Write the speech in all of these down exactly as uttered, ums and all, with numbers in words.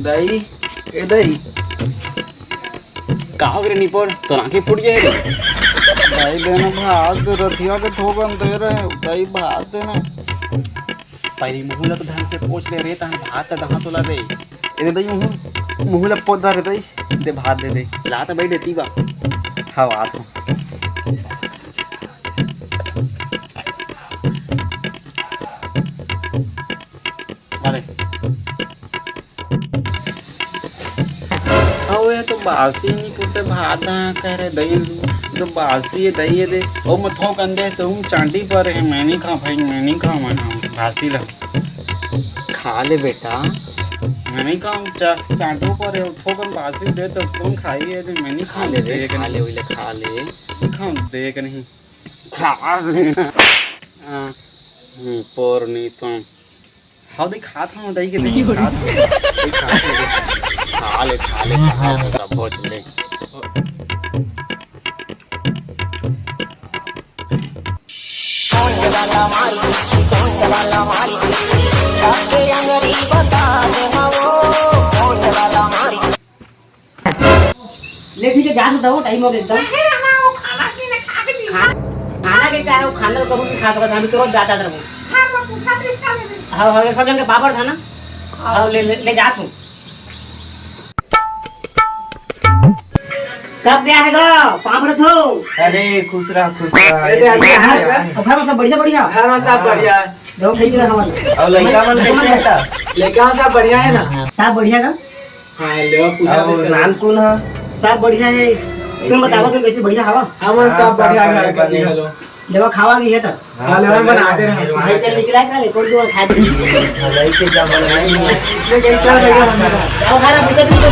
दाई, ए दाई। का हो गे रे निपोर, तोर आँखी फूट गे हे रे? दाई, देना भात दे, रतिहा के थोकन दे रहे, दाई, भात देना। पहिली मुँह ला तो ढंग से पोंछ ले रे, तहन भात ला दहा तोला दे। ए दे दाई, मुँह, मुँह ला पोंछ दा रे दाई, दे भात दे दे। ला तो बइठ देती बा। हव, आत हँव। अरे। अउ ये तो बासी निपोर, भात दहा कहे रे दाई, तो बासी हे दाई, ये दे। ओ मैं थोकन दे, तो हूँ चांटी पर हे, मैं नहीं खाँव भाई, मैं नहीं खाँव, मैं खाँव बासी ला। खा ले बेटा। मैं नहीं खाँव, चा-, चांटो पर हे, थोकन बासी दे, तो कौन खाही ये दे, मैं नहीं खा खाँव, ले रे, देख खा नहीं। ले, ओइला खा ले। नहीं खाँव, देख नहीं। खा ले। हाँ। निपोर नहीं तो। हव दाई, खात हँव दाई के, दाई खात हँव। दाई खात हँव। खा ले, खा ले, खा ले, सब भोज ले। ले ठीक हे, जा तो दो, टाइम हो गे एकदम। नहीं, नहीं, ना, वो खाना पीना खा के जी। खा-, खाना के का हे, वो खाना तो कभी नहीं खा सकत, हम तो रोज जात रहबो। हाँ, वो पूछा तो इसका मैंने। हाँ, हाँ, ये सब जन के पापड़ था ना? हाँ। हाँ, ले, ले, ले जात हूँ। कब गया हे गो? पाँव परत हँव। अरे, खुश रह, खुश रह। अरे, अरे, अरे, अरे, अरे। घर में सब बढ़िया, बढ़िया? घर में सब बढ़िया हे। देखो, ठीक हे हमारे। अउ लइका मन कइसे हे त? लइका मन सब बढ़िया हे ना? सब बढ़िया ना? हाँ, लेवा पूछा अउ तो इसका। नान कुन ह? सब बढ़िया हे। तुम बतावा, तुम कइसे बढ़िया हवा? हमन हाँ, सब सब बढ़िया, बढ़िया, घर के बढ़िया। दिखा लो। लेवा खावा नहीं हे त? हाँ, लेवा सब बना दे रहे हैं। भाई चल निकला का ले, कोई दुआ खा दे। भलाई के जमाना नहीं है। ले गई, चल भैया, हम लोग। जाओ, खाना पीछे तुम लोग।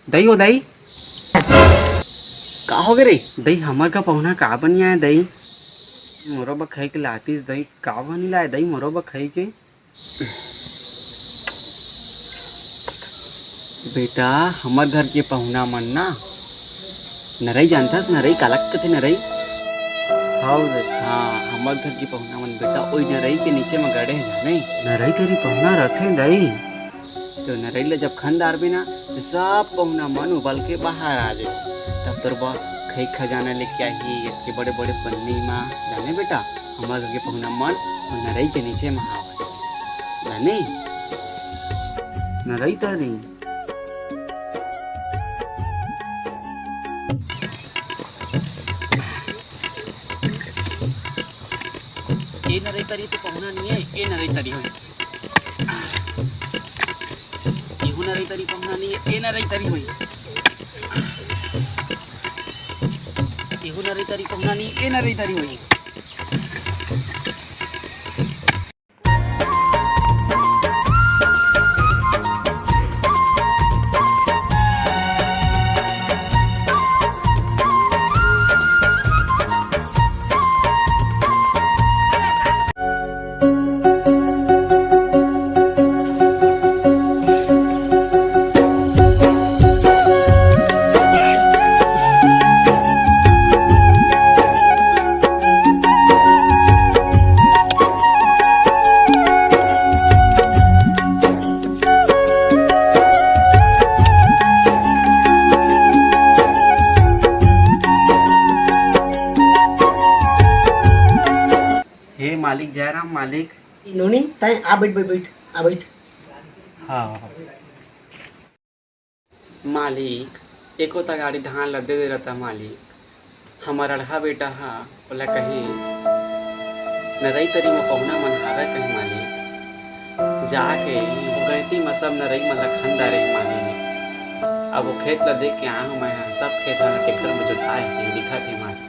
दई हो दई, का हो गे रे? दई, हमर का पहुना का बनिया हे दई? मोरो बर खाई के लातिस दई, का बनी लाए दई मोरो बर खाई के? बेटा, हमर घर के पहुना मन ना, नरई जानथस, नरई काला कथे नरई? हव दई। हाँ, हमर घर के पहुना मन बेटा, ओई नरई के नीचे म गड़े हे जाने। नरई तरी पहुना रथे दई? तो नरई ल जब खन डारबे ना, तो सब पहुना मन उबल के बाहर आ जाए। तब तोर बर खई खजाना लेके आही, इतने बड़े बड़े पन्नी मा। जाने बेटा, हमर घर के पहुना मन अउ नरई के नीचे मा हावय। जाने? नरई तरी। ए नरई तरी तो पहुना नहीं है, ए नरई तरी होई। इहू नरई तरी पहुना नहीं, ए नरई तरी होई। इहू नरई तरी पहुना नहीं, ए नरई तरी होई। हे मालिक, जय राम मालिक। नोनी, तैं आ बैठ, बैठ, बैठ, आ बैठ। हाँ। मालिक, एको त गाड़ी धान ल दे दे रहता मालिक। हमर अड़हा बेटा ह ओला कहे, नरई तरी म पहुना मन हावय कहे मालिक। जाके ओ गैती म सब नरई मन ल खन डारे हे मालिक। अब ओ खेत ल देख के आए हूँ मैं ह, सब खेत ह टेक्टर म जोताए हे, दिखत हे मालिक।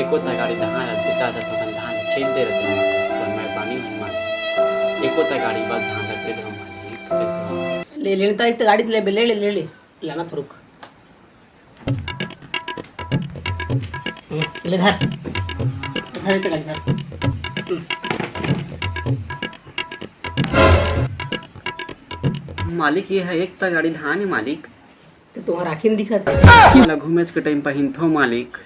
एको त गाड़ी धान ल देता त थोकन धान ल छेद दे रहते मालिक, तो मैं बानी हूँ मालिक। एको त गाड़ी बस धान ल दे दो मालिक, एको। ले, लेने त एक त गाड़ी ले, ले, ले, ले, ले। लाना थुरुक। हम्म, ले धर। धर, इतना गाड़ी धर। हम्म। मालिक, ये है एक त गाड़ी धान है मालिक। तो तुम्हारा आँखी नहीं दिखा था। घूमे के टाइम पहिनथो मालिक,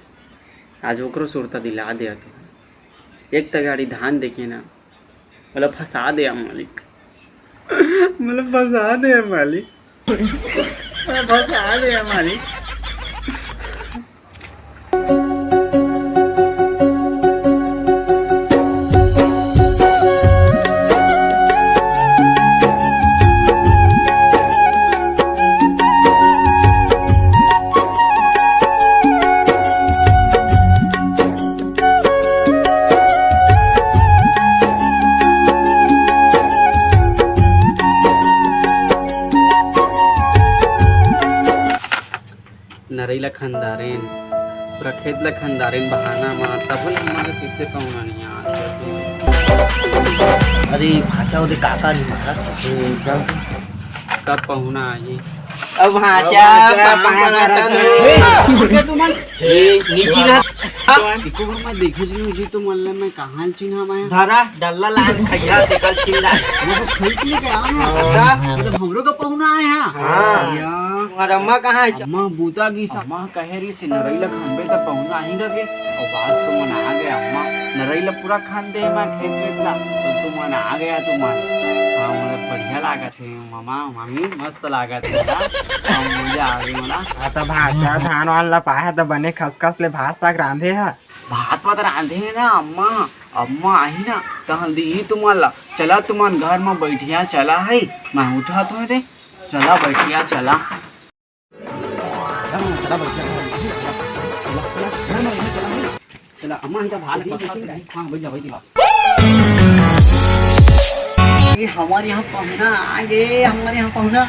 आज ओकरो सुरता दिला दे तो। एक त गाड़ी धान देखे ना, मोला फंसा दे मालिक, मोला फंसा दे मालिक, मोला फंसा दे मालिक। नरई ला खंदारेन, पूरा खेत ला खंदारेन बहाना मा, तब ले हमर फिर से पहुना नहीं आ। अरे भाचा, ओदे काका नहीं मारा। कब पहुना आही? अब भाचा, अब भाचा, पाँव पाँव परत परत हन। हन। ए, नीची ना। एको बार मैं देखे जी, जी तो मन ले मैं कहाँ चिन्हा मैं। धरा, डल्ला लान खैया, तेकर चिल्ला। वो तो खेत लेके आए हैं। हाँ। मतलब हमरो का पहुना आए हैं। हाँ। या। और अम्मा कहाँ है? अम्मा बूता गिस, अम्मा कहे रहिस नरई ला खनबे त पहुना आही कहिके। अउ आज तो मन आ गया अम्मा, नरई ला पूरा खन दे मैं खेत में इतना, तो तुमन आ गया तुमन। हाँ, मतलब बढ़िया लागत है मामा, मामी मस्त लागत है। हाँ, मजा आ गई मोला। हाँ, त भाचा धान वान ला पाए ह त बने खसखस ले भात साग रांधे ह। भात वात रांधे हे ना अम्मा, अम्मा आही ना तहन दीही तुमन ला। चला तुमन घर म बैठिया चला है, मैं उठा तो दे। चला बैठिया चला। चला, चला, बैठ जा, चला, चला, चला, चला, चला, चला, अम्मा, इधर भाग, भाग, भाग, हाँ, बैठ जा, बैठ जा। ये हमारे यहाँ पहुना आ गए, हमारे यहाँ पहुना,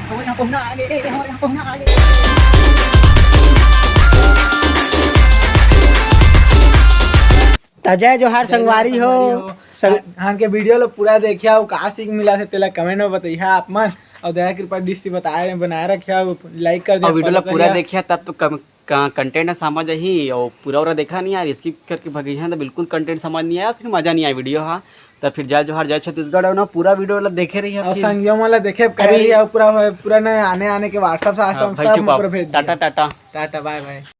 हमारे यहाँ पहुना आ गए, हमारे यहाँ पहुना आ गए। त जय जोहार जय जोहार संगवारी हो। संगवारी हो। संग- हमन के वीडियो ला पूरा देखिया, अउ का सीख मिला थे, तेला कमेंट में बतैहा आप मन। अउ दया कृपा दृष्टि बताए, बनाए रखिया, अउ लाइक कर दिया, अउ वीडियो ला फॉलो पूरा करिया। देखिया, तब तो कम, का, कंटेंट ह समझ आही। अउ पूरा उरा देखा नहीं यार, स्किप करके भगैहा, तो बिल्कुल कंटेंट समझ नहीं आया, फिर मजा नहीं आया वीडियो हा। तो फिर जय जोहार, जय छत्तीसगढ़, अउ ना पूरा वीडियो ला देखे रहिया अउ फिर। संगियो मन ला देखे, कहे अभी रहिया, पूरा, पूरा ना आने, आने के WhatsApp से हाँ, भाई, चुप आप। पूरा भेज दिया। टाटा, टाटा। टाटा, बाय, बाय।